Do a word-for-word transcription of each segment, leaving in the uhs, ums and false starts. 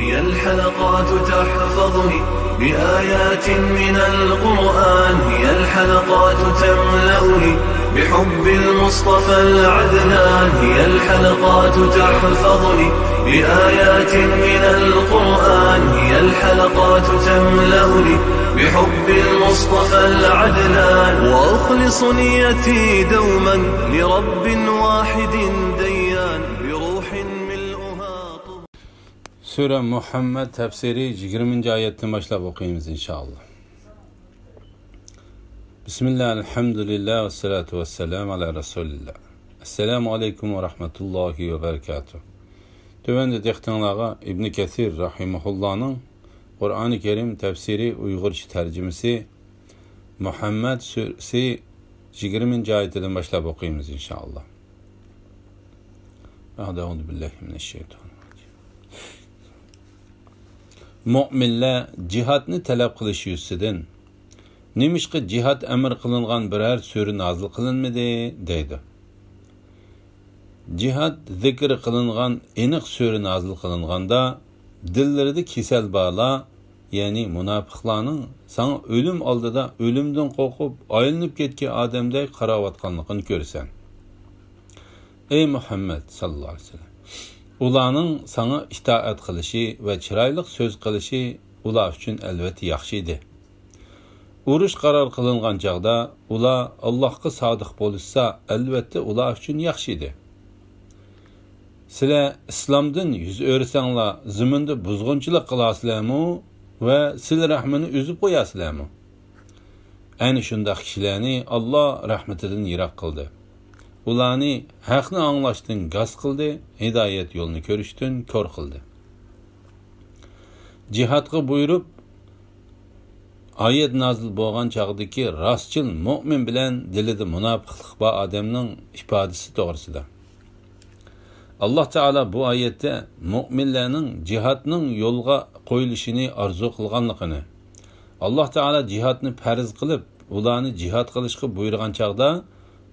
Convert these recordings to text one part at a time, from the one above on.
هي الحلقات تحفظني بآيات من القرآن، هي الحلقات تملأني بحب المصطفى العدنان، هي الحلقات تحفظني بآيات من القرآن، هي الحلقات تملأني بحب المصطفى العدنان، وأخلص نيتي دوما لرب واحد ديان، بروح ملؤها طهور. سۈرە مۇھەممەد تەپسىرى يىگىرمىنچى ئايەتتىن باشلاپ ئوقۇيمىز، ئىنشائاللا. بىسمىللا، ئەلھەمدۇلىللا، ۋەسسالاتۇ ۋەسسالامۇ ئالا رەسۇلىللا. ئەسسالامۇ ئەلەيكۇم ۋە رەھمەتۇللاھى ۋە بەرىكاتۇھ. تۆۋەندە دىققىتىڭلارغا ئىبنى كەسىر رەھىمەھۇللانىڭ قۇرئانى كەرىم تەپسىرى ئۇيغۇرچە تەرجىمىسى مۇھەممەد سۈرىسى يىگىرمىنچى ئايىتىدىن باشلاپ ئوقۇيمىز، ئىنشائاللا. مۆمىنلەر جىھادنى تەلەپ قىلىش يۈزىسىدىن، نېمىشقا جىھاد ئەمر قىلىنغان بىرەر سۈرە نازىل قىلىنمىدى؟ دەيدۇ. جىھاد زىكرى قىلىنغان ئېنىق سۈرە نازىل قىلىنغاندا، دىللىرىدا كېسەل بارلار، يەنى مۇناپىقلارنىڭ ساڭا ئۆلۈم ئالدىدا ئۆلۈمدىن قورقۇپ، ئايلىنىپ كەتكەن ئادەمدەك قاراۋاتقانلىقىنى كۆرىسەن. ئەي مۇھەممەد ساللاللاھۇ ئەلەيھى ۋەسەللەم، ئۇلارنىڭ ساڭا ئىتائەت قىلىشى ۋە چىرايلىق سۆز قىلىشى ئۇلار ئۈچۈن ئەلۋەتتە ياخشى ئىدى. ئۇرۇش قارار قىلىنغان چاغدا ئۇلار ئاللاھقا سادىق بولۇشسا، ئەلۋەتتە ئۇلار ئۈچۈن ياخشى ئىدى. سىلەر ئىسلامدىن يۈز ئۆرۈسەڭلار، زېمىندا بۇزغۇنچىلىق قىلاسىلەرمۇ ۋە سىلە رەھمىنى ئۈزۈپ قوياسىلەرمۇ؟ ئەنە شۇنداق كىشىلەرنى ئاللا رەھمىتىدىن يىراق قىلدى. ئۇلارنى ھەقنى ئاڭلاشتىن گاس قىلدى، ھىدايەت يولىنى كۆرۈشتىن كور قىلدى. جىھادقا بۇيرۇپ، ئايەت نازىل بولغان چاغدىكى راستچىل مۆمىن بىلەن دىلىدا مۇناپىقلىق بار ئادەمنىڭ ئىپادىسى توغرىسىدا. ئاللا تائالا بۇ ئايەتتە مۆمىنلەرنىڭ جىھادنىڭ يولغا قويۇلۇشىنى ئارزۇ قىلغانلىقىنى، ئاللا تائالا جىھادنى پەرز قىلىپ، ئۇلارنى جىھاد قىلىشقا بۇيرۇغان چاغدا،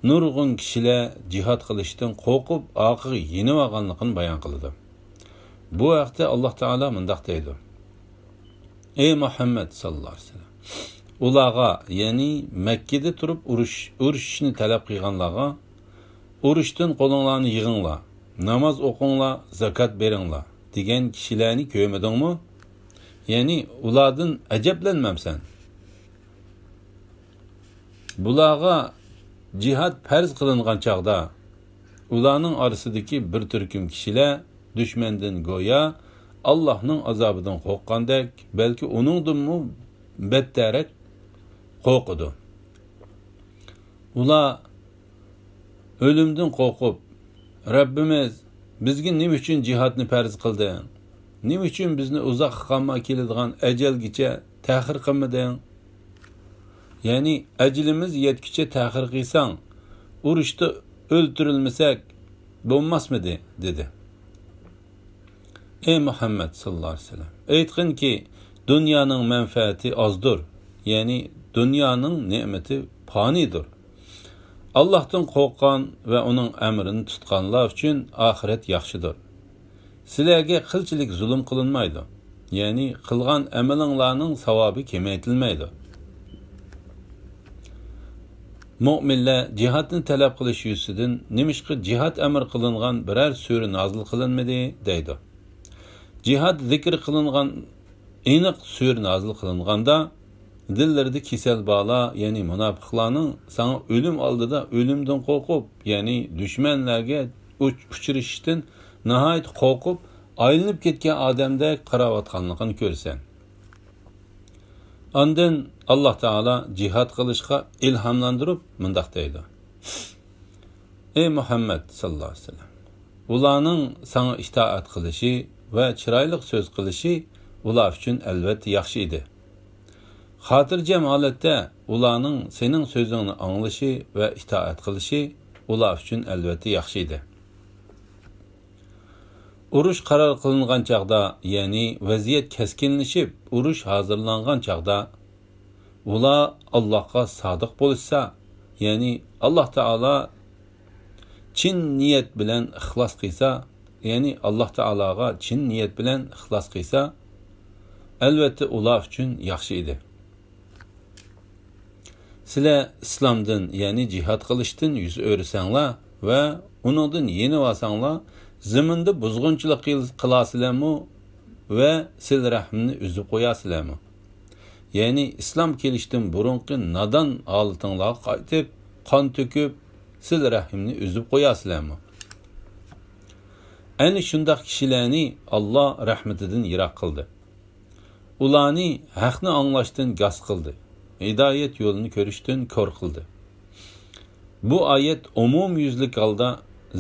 نۇرغۇن كىشىلەر جىھاد قىلىشتىن قورقۇپ، ئارقىغا يېنىۋالغانلىقىنى بايان قىلىدۇ. بۇ ھەقتە ئاللا تائالا مۇنداق دەيدۇ: ئەي مۇھەممەد ساللاللاھۇ ئەلەيھى ۋەسەللەم، ئۇلارغا، يەنى مەككىدە تۇرۇپ ئۇرۇش، ئۇرۇشۇشنى تەلەپ قىلغانلارغا، ئۇرۇشتىن قولۇڭلارنى يىغىڭلار، ناماز ئوقۇڭلار، زاكات بېرىڭلار دېگەن كىشىلەرنى كۆرمىدىڭمۇ؟ يەنى ئۇلاردىن ئەجەبلەنمەمسەن؟ بۇلارغا جىھاد پەرز قىلىنغان چاغدا، ئۇلارنىڭ ئارىسىدىكى بىر تۈركۈم كىشىلەر دۈشمەندىن گويا ئاللاھنىڭ ئازابىدىن قورققاندەك، بەلكى ئۇنىڭدىنمۇ بەتتەررەك قورقىدۇ. ئۇلار ئۆلۈمدىن قورقۇپ، رەببىمىز، بىزگە نېمە ئۈچۈن جىھادنى پەرز قىلدىڭ؟ نېمە ئۈچۈن بىزنى ئۇزاققا قالماي كېلىدىغان ئەجەلگىچە تەخىر قىلمىدىڭ؟ يەنى ئەجىلىمىز يەتكۈچە تەخىر قىلساڭ، ئۇرۇشتا ئۆلتۈرۈلمىسەك بولماسمىدى؟ دېدى. ئەي مۇھەممەد ساللاللاھۇ ئەلەيھى ۋەسەللەم، ئېيتقىنكى، دۇنيانىڭ مەنپەئەتى ئازدۇر، يەنى دۇنيانىڭ نېمىتى پانىيدۇر. ئاللاھتىن قورققان ۋە ئۇنىڭ ئەمرىنى تۇتقانلار ئۈچۈن ئاخىرەت ياخشىدۇر. سىلەرگە قىلچىلىك زۇلۇم قىلىنمايدۇ، يەنى قىلغان ئەمىلىڭلارنىڭ ساۋابى كېمەيتىلمەيدۇ. مۆمىنلەر جىھادنى تەلەپ قىلىش يۈزىسىدىن، نېمىشقا جىھاد ئەمر قىلىنغان بىرەر سۈرە نازىل قىلىنمىدى؟ دەيدۇ. جىھاد زىكرى قىلىنغان ئېنىق سۈرە نازىل قىلىنغاندا، دىللىرىدا كېسەل بارلار، يەنى مۇناپىقلارنىڭ ساڭا ئۆلۈم ئالدىدا ئۆلۈمدىن قورقۇپ، يەنى دۈشمەنلەرگە ئۇچ-، ئۇچرىشىشتىن ناھايىتى قورقۇپ، ئايلىنىپ كەتكەن ئادەمدەك قاراۋاتقانلىقىنى كۆرىسەن. ئاندىن ئاللا تائالا جىھاد قىلىشقا ئىلھاملاندۇرۇپ مۇنداق دەيدۇ: ئەي مۇھەممەد ساللاللاھۇ ئەلەيھى ۋەسەللەم، ئۇلارنىڭ ساڭا ئىتائەت قىلىشى ۋە چىرايلىق سۆز قىلىشى ئۇلار ئۈچۈن ئەلۋەتتە ياخشى ئىدى. خاتىرجەم ھالەتتە ئۇلارنىڭ سېنىڭ سۆزۈڭنى ئاڭلىشى ۋە ئىتائەت قىلىشى ئۇلار ئۈچۈن ئەلۋەتتە ياخشى ئىدى. ئۇرۇش قارار قىلىنغان چاغدا، يەنى ۋەزىيەت كەسكىنلىشىپ، ئۇرۇش ھازىرلانغان چاغدا، ئۇلار ئاللاھقا سادىق بولۇشسا، يەنى ئاللاھ تائالا چىن نىيەت بىلەن ئىخلاس قىلسا، يەنى ئاللاھ تائالاغا چىن نىيەت بىلەن ئىخلاس قىلسا، ئەلۋەتتە ئۇلار ئۈچۈن ياخشى ئىدى. سىلەر ئىسلامدىن، يەنى جىھاد قىلىشتىن يۈز ئۆرۈسەڭلار ۋە ئۇنىڭدىن يېنىۋالساڭلار، زېمىندا بۇزغۇنچىلىق قىل-، قىلاسىلەرمۇ ۋە سىلە رەھىمنى ئۈزۈپ قوياسىلەرمۇ؟ يەنى ئىسلام كېلىشتىن بۇرۇنقى نادان ھالىتىڭلارغا قايتىپ، قان تۆكۈپ، سىلە رەھىمنى ئۈزۈپ قوياسىلەرمۇ؟ ئەنە شۇنداق كىشىلەرنى ئاللاھ رەھمىتىدىن يىراق قىلدى. ئۇلارنى ھەقنى ئاڭلاشتىن گاس قىلدى، ھىدايەت يولىنى كۆرۈشتىن كور قىلدى. بۇ ئايەت ئومۇميۈزلۈك ھالدا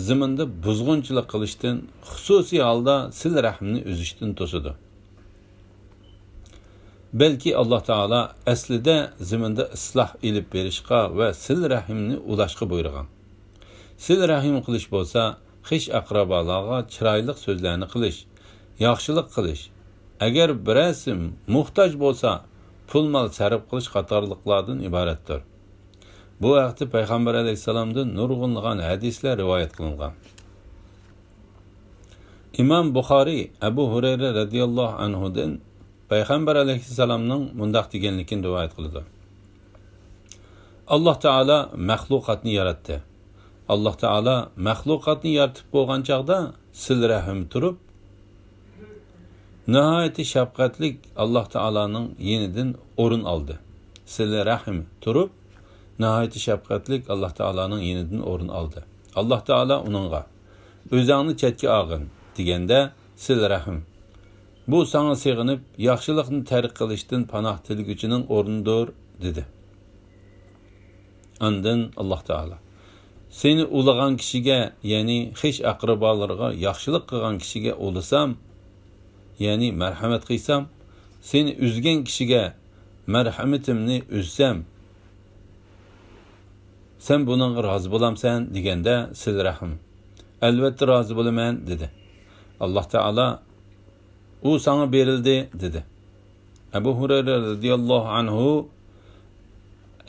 زېمىندا بۇزغۇنچىلىق قىلىشتىن، خۇسۇسىي ھالدا سىلە رەھىمنى ئۈزۈشتىن توسىدۇ. بەلكى ئاللاھ تائالا ئەسلىدە زېمىندا ئىسلاھ ئېلىپ بېرىشقا ۋە سىلە رەھىمنى ئۇلاشقا بۇيرۇغان. سىلە رەھىم قىلىش بولسا، خىش ئەقرىبالارغا چىرايلىق سۆزلەرنى قىلىش، ياخشىلىق قىلىش، ئەگەر بىرەرسى موھتاج بولسا، پۇل مال سەرپ قىلىش قاتارلىقلاردىن ئىبارەتتۇر. بۇ ھەقتە پەيغەمبەر ئەلەيھىسسالامدىن نۇرغۇنلىغان ھەدىسلەر رىۋايەت قىلىنغان. ئىمام بۇخارىي ئەبۇ ھۇرەيرە رەزىياللاھۇ ئەنھۇدىن پەيغەمبەر ئەلەيھىسسالامنىڭ مۇنداق دېگەنلىكىنى رىۋايەت قىلىدۇ. ئاللاھ تائالا مەخلۇقاتنى ياراتتى. ئاللاھ تائالا مەخلۇقاتنى يارىتىپ بولغان چاغدا سىلە رەھىم تۇرۇپ، ناھايىتى شەپقەتلىك ئاللاھ تائالانىڭ يېنىدىن ئورۇن ئالدى. سىلە رەھىم تۇرۇپ، ناھايىتى شەپقەتلىك ئاللاھ تائالانىڭ يېنىدىن ئورۇن ئالدى. ئاللاھ تائالا ئۇنىڭغا، «ئۆزەڭنى چەتكە ئالغىن» دېگەندە، سىلە رەھىم، «بۇ ساڭا سېغىنىپ، ياخشىلىقنى تەرك قىلىشتىن پاناھ تىلىگۈچىنىڭ ئورنىدۇر» دېدى. ئاندىن ئاللاھ تائالا، «سېنى ئۇلىغان كىشىگە، يەنى خىش ئەقرىبالىرىغا ياخشىلىق قىلغان كىشىگە ئۇلىسام، يەنى مەرھەمەت قىلسام، سېنى ئۈزگەن كىشىگە مەرھەمىتىمنى ئۈزسەم، سەن بۇنىڭغا رازى بولامسەن؟» دېگەندە، سىلە رەھىم، «ئەلۋەتتە رازى بولىمەن» دېدى. ئاللاھ تائالا، «ئۇ ساڭا بېرىلدى» دېدى. ئەبۇ ھۇرەيرە رەزىياللاھۇ ئەنھۇ،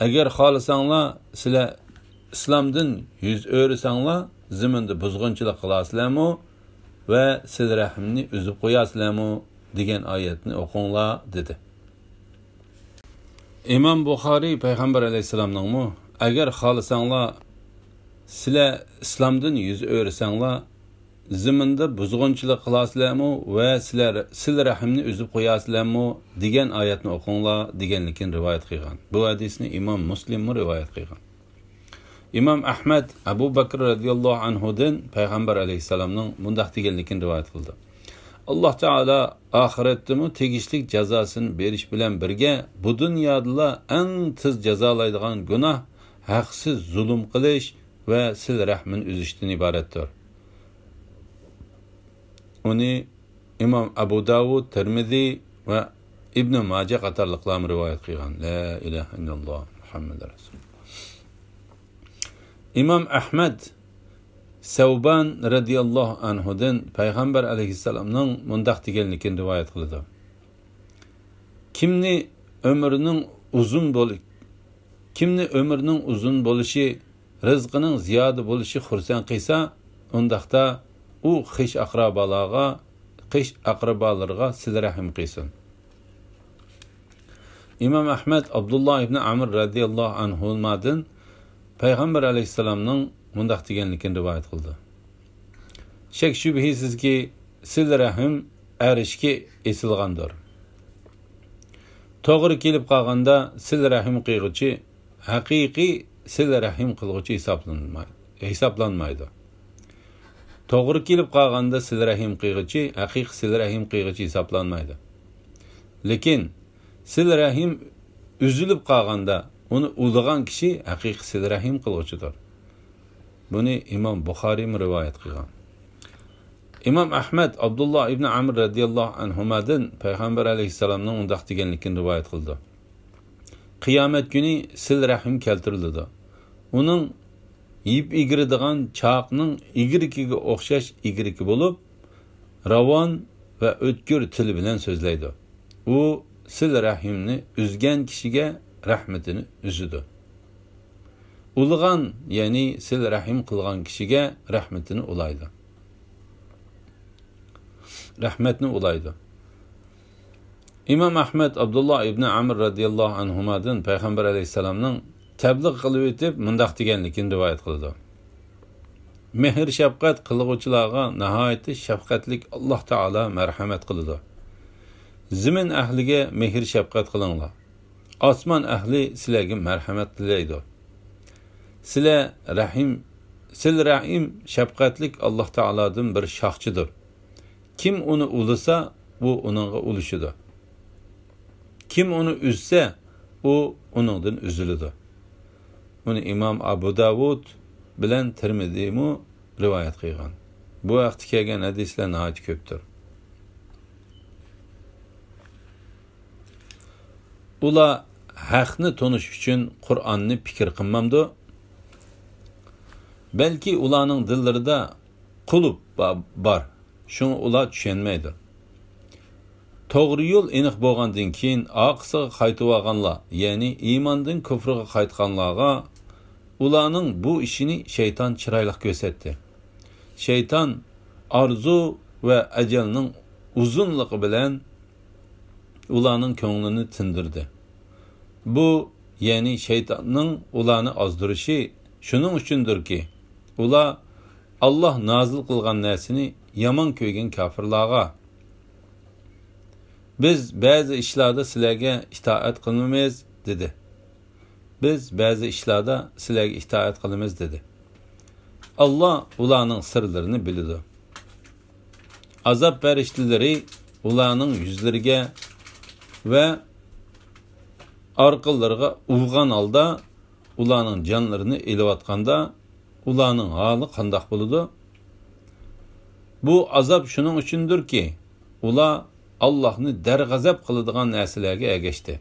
«ئەگەر خالىساڭلار، سىلەر ئىسلامدىن يۈز ئۆرۈسەڭلار، زېمىندا بۇزغۇنچىلىق قىلاسىلەرمۇ ۋە سىلە رەھىمنى ئۈزۈپ قوياسىلەرمۇ دېگەن ئايەتنى ئوقۇڭلار» دېدى. ئىمام بۇخارىي پەيغەمبەر ئەلەيھىسسالامنىڭمۇ، «ئەگەر خالىساڭلار، سىلەر ئىسلامدىن يۈز ئۆرۈسەڭلار، زېمىندا بۇزغۇنچىلىق قىلاسىلەرمۇ ۋە سىلەر سىلە رەھىمنى ئۈزۈپ قوياسىلەرمۇ؟» دېگەن ئايەتنى ئوقۇڭلار دېگەنلىكىنى رىۋايەت قىلغان. بۇ ھەدىسنى ئىمام مۇسلىممۇ رىۋايەت قىلغان. ئىمام ئەھمەد ئەبۇ بەكر رەزىياللاھۇ ئەنھۇدىن پەيغەمبەر ئەلەيھىسسالامنىڭ مۇنداق دېگەنلىكىنى رىۋايەت قىلدى: «ئاللاھ تائالا ئاخىرەتتىمۇ تېگىشلىك جازاسىنى بېرىش بىلەن بىرگە، بۇ دۇنيادىلا ئەڭ تېز جازالايدىغان گۇناھ ھەقسىز زۇلۇم قىلىش ۋە سىلە رەھمىنى ئۈزۈشتىن ئىبارەتتۇر.» ئۇنى ئىمام ئەبۇ داۋۇد، تىرمىزى ۋە ئىبنى ماجە قاتارلىقلارمۇ رىۋايەت قىلغان. لا ئىلاھە ئىللاللاھ، مۇھەممەد رەسۇلۇللاھ. ئىمام ئەھمەد سەۋبان رەزىياللاھۇ ئەنھۇدىن پەيغەمبەر ئەلەيھىسسالامنىڭ مۇنداق دېگەنلىكىنى رىۋايەت قىلىدۇ: «كىمنى ئۆمرىنىڭ ئۇزۇن بول-، كىمنى ئۆمرىنىڭ ئۇزۇن بولۇشى، رىزقىنىڭ زىيادە بولۇشى خۇرسەن قىلسا، ئۇنداقتا ئۇ خىش ئەقرىبالارغا، خىش ئەقرىبالىرىغا سىلە رەھىم قىلسۇن.» ئىمام ئەھمەد ئابدۇللا ئىبنى ئەمر رەزىياللاھۇ ئەنھۇمادىن پەيغەمبەر ئەلەيھىسسالامنىڭ مۇنداق دېگەنلىكىنى رىۋايەت قىلدى: شەك شۈبھىسىزكى، سىلە رەھىم ئەرشكە ئېسىلغاندۇر. توغرا كېلىپ قالغاندا، سىلە رەھىم قىلغۇچى ھەقىقىي سىلە رەھىم قىلغۇچى ھېسابلانماي-، ھېسابلانمايدۇ. توغرا كېلىپ قالغاندا، سىلە رەھىم قىلغۇچى ھەقىقىي سىلە رەھىم قىلغۇچى ھېسابلانمايدۇ. لېكىن سىلە رەھىم ئۈزۈلۈپ قالغاندا، ئۇنى ئۇلىغان كىشى ھەقىقىي سىلە رەھىم قىلغۇچىدۇر. بۇنى ئىمام بۇخارىيمۇ رىۋايەت قىلغان. ئىمام ئەھمەد ئابدۇللا ئىبنى ئەمر رەزىياللاھۇ ئەنھۇمادىن پەيغەمبەر ئەلەيھىسسالامنىڭ مۇنداق دېگەنلىكىنى رىۋايەت قىلىدۇ: قىيامەت كۈنى سىلە رەھىم كەلتۈرۈلىدۇ. ئۇنىڭ يىپ ئىگىرىدىغان چاقنىڭ ئىگىرىكىگە ئوخشاش ئىگىرىكى بولۇپ، راۋان ۋە ئۆتكۈر تىلى بىلەن سۆزلەيدۇ. ئۇ سىلە رەھىمنى ئۈزگەن كىشىگە رەھمىتىنى ئۈزىدۇ. ئۇلىغان، يەنى سىلە رەھىم قىلغان كىشىگە رەھمىتىنى ئۇلايدۇ. رەھمەتنى ئۇلايدۇ. ئىمام ئەھمەد ئابدۇللا ئىبنى ئەمر رەزىياللاھۇ ئەنھۇمادىن پەيغەمبەر ئەلەيھىسسالامنىڭ تەبلىغ قىلىۋېتىپ مۇنداق دېگەنلىكىنى رىۋايەت قىلىدۇ. مېھىر شەپقەت قىلغۇچىلارغا ناھايىتى شەپقەتلىك ئاللاھ تائالا مەرھەمەت قىلىدۇ. زېمىن ئەھلىگە مېھىر شەپقەت قىلىڭلار. ئاسمان ئەھلى سىلەرگە مەرھەمەت تىلەيدۇ. سىلە رەھىم، سىل رەھىم شەپقەتلىك ئاللاھ تائالادىن بىر شاخچىدۇر. كىم ئۇنى ئۇلىسا، ئۇ ئۇنىڭغا ئۇلىشىدۇ. كىم ئۇنى ئۈزسە، ئۇ ئۇنىڭدىن ئۈزۈلىدۇ. ئۇنى ئىمام ئابۇ داۋۇد بىلەن تىرمىزىيمۇ رىۋايەت قىلغان. بۇ ھەقتە كەلگەن ھەدىسلەر ناھايىتى كۆپتۇر. ئۇلار ھەقنى تونۇش ئۈچۈن قۇرئاننى پىكىر قىلمامدۇ؟ بەلكى ئۇلارنىڭ دىللىرىدا قۇلۇپ با-، بار، شۇڭا ئۇلار چۈشەنمەيدۇ. توغرا يول ئېنىق بولغاندىن كېيىن ئارقىسىغا قايتىۋالغانلار، يەنى ئىماندىن كۇفرغا قايتقانلارغا ئۇلارنىڭ بۇ ئىشىنى شەيتان چىرايلىق كۆرسەتتى. شەيتان ئارزۇ ۋە ئەجەلنىڭ ئۇزۇنلۇقى بىلەن ئۇلارنىڭ كۆڭلىنى تىندۇردى. بۇ، يەنى شەيتاننىڭ ئۇلارنى ئازدۇرۇشى شۇنىڭ ئۈچۈندۇركى، ئۇلار ئاللاھ نازىل قىلغان نەرسىنى يامان كۆرگەن كاپىرلارغا، «بىز بەزى ئىشلاردا سىلەرگە ئىتائەت قىلىمىز» دېدى. «بىز بەزى ئىشلاردا سىلەرگە ئىتائەت قىلىمىز» دېدى. ئاللاھ ئۇلارنىڭ سىرلىرىنى بىلىدۇ. ئازاب پەرىشتىلىرى ئۇلارنىڭ يۈزلىرىگە ۋە ئارقىلىرىغا ئۇرغان ھالدا ئۇلارنىڭ جانلىرىنى ئېلىۋاتقاندا، ئۇلارنىڭ ھالى قانداق بولىدۇ؟ بۇ ئازاب شۇنىڭ ئۈچۈندۇركى، ئۇلار ئاللاھنى دەرغەزەپ قىلىدىغان نەرسىلەرگە ئەگەشتى.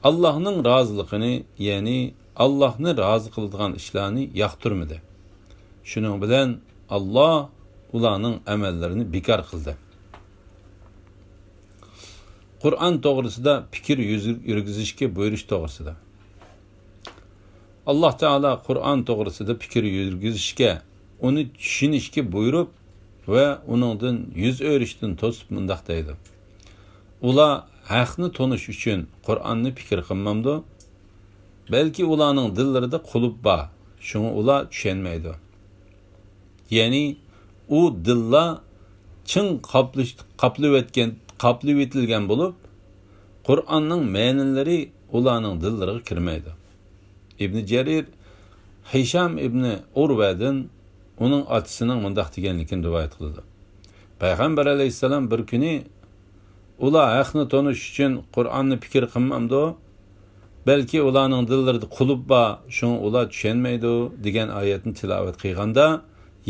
ئاللاھنىڭ رازىلىقىنى، يەنى ئاللاھنى رازى قىلىدىغان ئىشلارنى ياقتۇرمىدى. شۇنىڭ بىلەن ئاللاھ ئۇلارنىڭ ئەمەللىرىنى بىكار قىلدى. قۇرئان توغرىسىدا پىكىر يۈز-، يۈرگۈزۈشكە بۇيرۇش توغرىسىدا. ئاللاھ تائالا قۇرئان توغرىسىدا پىكىر يۈرگۈزۈشكە، ئۇنى چۈشىنىشكە بۇيرۇپ ۋە ئۇنىڭدىن يۈز ئۆرۈشتىن توسۇپ مۇنداق دەيدۇ: ئۇلار ھەقنى تونۇش ئۈچۈن قۇرئاننى پىكىر قىلمامدۇ؟ بەلكى ئۇلارنىڭ دىللىرىدا قۇلۇپ بار، شۇڭا ئۇلار چۈشەنمەيدۇ. يەنى ئۇ دىللار چىڭ قاپلىش-، قاپلىۋەتكەن، قاپلىۋېتىلگەن بولۇپ، قۇرئاننىڭ مەنىلىرى ئۇلارنىڭ دىللىرىغا كىرمەيدۇ. ئىبنى جەرىر ھىشام ئىبنى ئۇرۋەدىن ئۇنىڭ ئاتىسىنىڭ مۇنداق دېگەنلىكىنى رىۋايەت قىلىدۇ: پەيغەمبەر ئەلەيھىسسالام بىر كۈنى، «ئۇلار ھەقنى تونۇش ئۈچۈن قۇرئاننى پىكىر قىلمامدۇ؟ بەلكى ئۇلارنىڭ دىللىرىدا قۇلۇپ بار، شۇڭا ئۇلار چۈشەنمەيدۇ» دېگەن ئايەتنى تىلاۋەت قىلغاندا،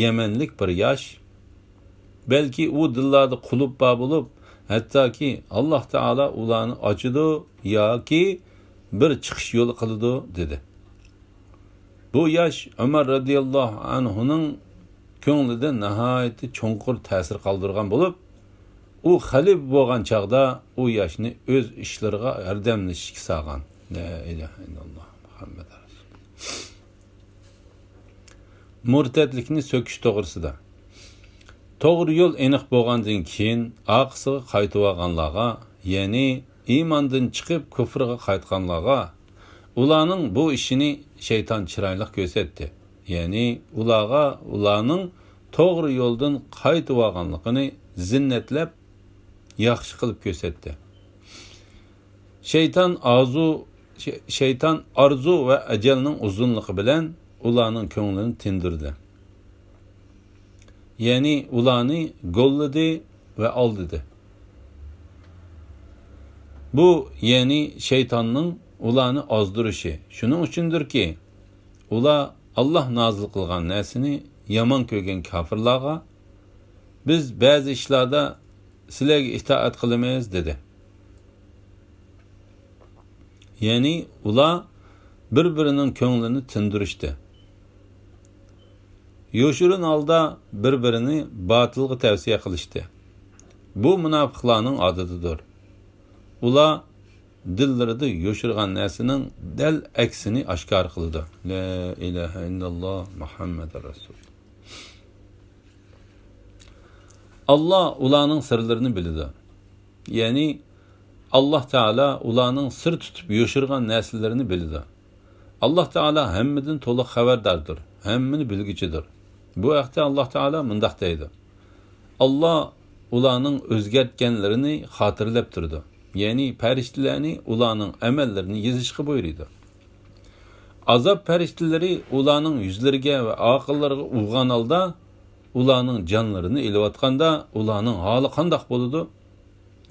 يەمەنلىك بىر ياش، «بەلكى ئۇ دىللاردا قۇلۇپ بار بولۇپ، ھەتتاكى ئاللاھ تائالا ئۇلارنى ئاچىدۇ ياكى بىر چىقىش يولى قىلىدۇ» دېدى. بۇ ياش ئۆمەر رەزىياللاھۇ ئەنھۇنىڭ كۆڭلىدە ناھايىتى چوڭقۇر تەسىر قالدۇرغان بولۇپ، ئۇ خەلىپە بولغان چاغدا ئۇ ياشنى ئۆز ئىشلىرىغا ياردەملىشىشكە سالغان. لا ئىلاھە ئىللاللاھ مۇھەممەد رەسۇل. مۇرتەتلىكنى سۆكۈش توغرىسىدا. توغرا يول ئېنىق بولغاندىن كېيىن ئارقىسىغا قايتىۋالغانلارغا، يەنى ئىماندىن چىقىپ كۇفرغا قايتقانلارغا، ئۇلارنىڭ بۇ ئىشىنى شەيتان چىرايلىق كۆرسەتتى. يەنى ئۇلارغا ئۇلارنىڭ توغرا يولدىن قايتىۋالغانلىقىنى زىننەتلەپ، ياخشى قىلىپ كۆرسەتتى. شەيتان ئازۇ-، شەي-، شەيتان ئارزۇ ۋە ئەجەلنىڭ ئۇزۇنلۇقى بىلەن ئۇلارنىڭ كۆڭلىنى تىندۇردى. يەنى ئۇلارنى گوللىدى ۋە ئالدىدى. بۇ، يەنى شەيتاننىڭ ئۇلارنى ئازدۇرۇشى. شۇنىڭ ئۈچۈندۇركى، ئۇلار ئاللاھ نازىل قىلغان نەرسىنى يامان كۆرگەن كاپىرلارغا، «بىز بەزى ئىشلاردا سىلەرگە ئىتائەت قىلىمىز» دېدى. يەنى ئۇلار بىر-بىرىنىڭ كۆڭلىنى تىندۇرۇشتى. يوشۇرۇن ھالدا بىر-بىرىنى باتىلغا تەۋسىيە قىلىشتى. بۇ مۇناپىقلارنىڭ ئادىتىدۇر. ئۇلار دىللىرىدا يوشۇرغان نەرسىنىڭ دەل ئەكسىنى ئاشكارا قىلىدۇ. لا ئىلاھە ئىللاللاھ مۇھەممەد رەسۇل. ئاللا ئۇلارنىڭ سىرلىرىنى بىلىدۇ. يەنى، ئاللا تائالا ئۇلارنىڭ سىر تۇتۇپ يوشۇرغان نەرسىلىرىنى بىلىدۇ. ئاللا تائالا ھەممىدىن تولۇق خەۋەرداردۇر، ھەممىنى بىلگۈچىدۇر. بۇ ھەقتە ئاللا تائالا مۇنداق دەيدۇ: ئاللا ئۇلارنىڭ ئۆزگەرتكەنلىرىنى خاتىرىلەپ تۇرىدۇ. يەنى پەرىشتىلەرنى ئۇلارنىڭ ئەمەللىرىنى يېزىشقا بۇيرۇيدۇ. ئازاب پەرىشتىلىرى ئۇلارنىڭ يۈزلىرىگە ۋە ئارقىلىرىغا ئۇرغان ھالدا، ئۇلارنىڭ جانلىرىنى ئېلىۋاتقاندا، ئۇلارنىڭ ھالى قانداق بولىدۇ؟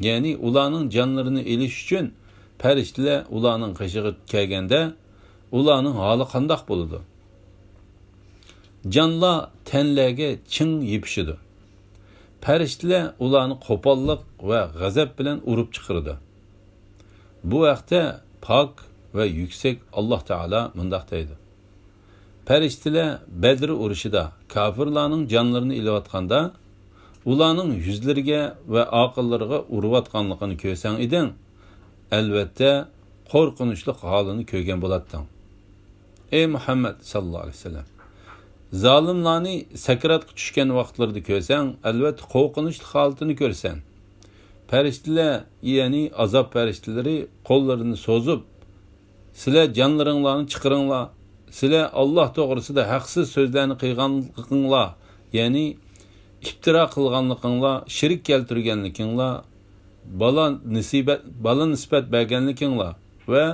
يەنى ئۇلارنىڭ جانلىرىنى ئېلىش ئۈچۈن پەرىشتىلەر ئۇلارنىڭ قېشىغا كەلگەندە، ئۇلارنىڭ ھالى قانداق بولىدۇ؟ جانلار تەنلەرگە چىڭ يېپىشىدۇ. پەرىشتىلەر ئۇلارنى قوپاللىق ۋە غەزەپ بىلەن ئۇرۇپ چىقىرىدۇ. بۇ ھەقتە پاك ۋە يۈكسەك ئاللا تائالا مۇنداق دەيدۇ: پەرىشتىلەر بەدر ئۇرۇشىدا كاپىرلارنىڭ جانلىرىنى ئېلىۋاتقاندا، ئۇلارنىڭ يۈزلىرىگە ۋە ئارقىلىرىغا ئۇرۇۋاتقانلىقىنى كۆرسەڭ ئىدىڭ، ئەلۋەتتە، قورقۇنچلۇق ھالىنى كۆرگەن بولاتتىڭ. ئەي مۇھەممەد ساللاللاھۇ ئەلەيھى ۋەسەللەم، زالىملارنى سەكراتقا چۈشكەن ۋاقىتلىرىدا كۆرسەڭ، ئەلۋەتتە، قورقۇنچلۇق ھالىتىنى كۆرىسەن. پەرىشتىلەر، يەنى ئازاب پەرىشتىلىرى قوللىرىنى سوزۇپ، سىلەر جانلىرىڭلارنى چىقىرىڭلار، سىلەر ئاللا توغرىسىدا ھەقسىز سۆزلەرنى قىلغانلىقىڭلار، يەنى ئىپتىرا قىلغانلىقىڭلار، شېرىك كەلتۈرگەنلىكىڭلار، بالا نىسبەت، بالا نىسبەت بەرگەنلىكىڭلار ۋە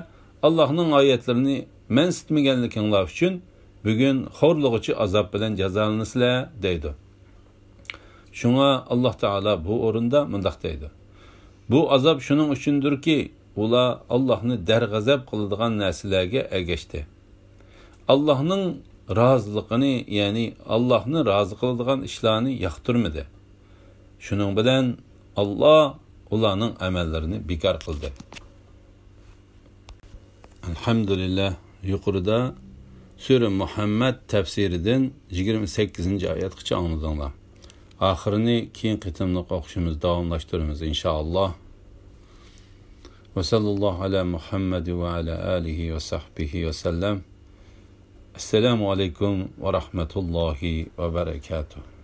ئاللاھنىڭ ئايەتلىرىنى مەنسىتمىگەنلىكىڭلار ئۈچۈن بۈگۈن خورلىغۇچى ئازاب بىلەن جازالىنىسىلەر، دەيدۇ. شۇڭا ئاللا تائالا بۇ ئورۇندا مۇنداق دەيدۇ: بۇ ئازاب شۇنىڭ ئۈچۈندۇركى، ئۇلار ئاللاھنى دەرغەزەپ قىلىدىغان نەرسىلەرگە ئەگەشتى. ئاللاھنىڭ رازىلىقىنى، يەنى ئاللاھنى رازى قىلىدىغان ئىشلارنى ياقتۇرمىدى. شۇنىڭ بىلەن ئاللا ئۇلارنىڭ ئەمەللىرىنى بىكار قىلدى. ئەلھەمدۇلىللاھ، يۇقىرىدا سۈرە مۇھەممەد تەپسىرىدىن يىگىرمە سەككىزىنچى ئايەتكىچە ئاڭلىدىڭلار. ئاخىرىنى كېيىن قېتىملىق ئوقۇشىمىز، داۋاملاشتۇرىمىز، ئىنشائاللاھ. وصلى الله على محمد وعلى آله وصحبه وسلم. السلام عليكم ورحمة الله وبركاته.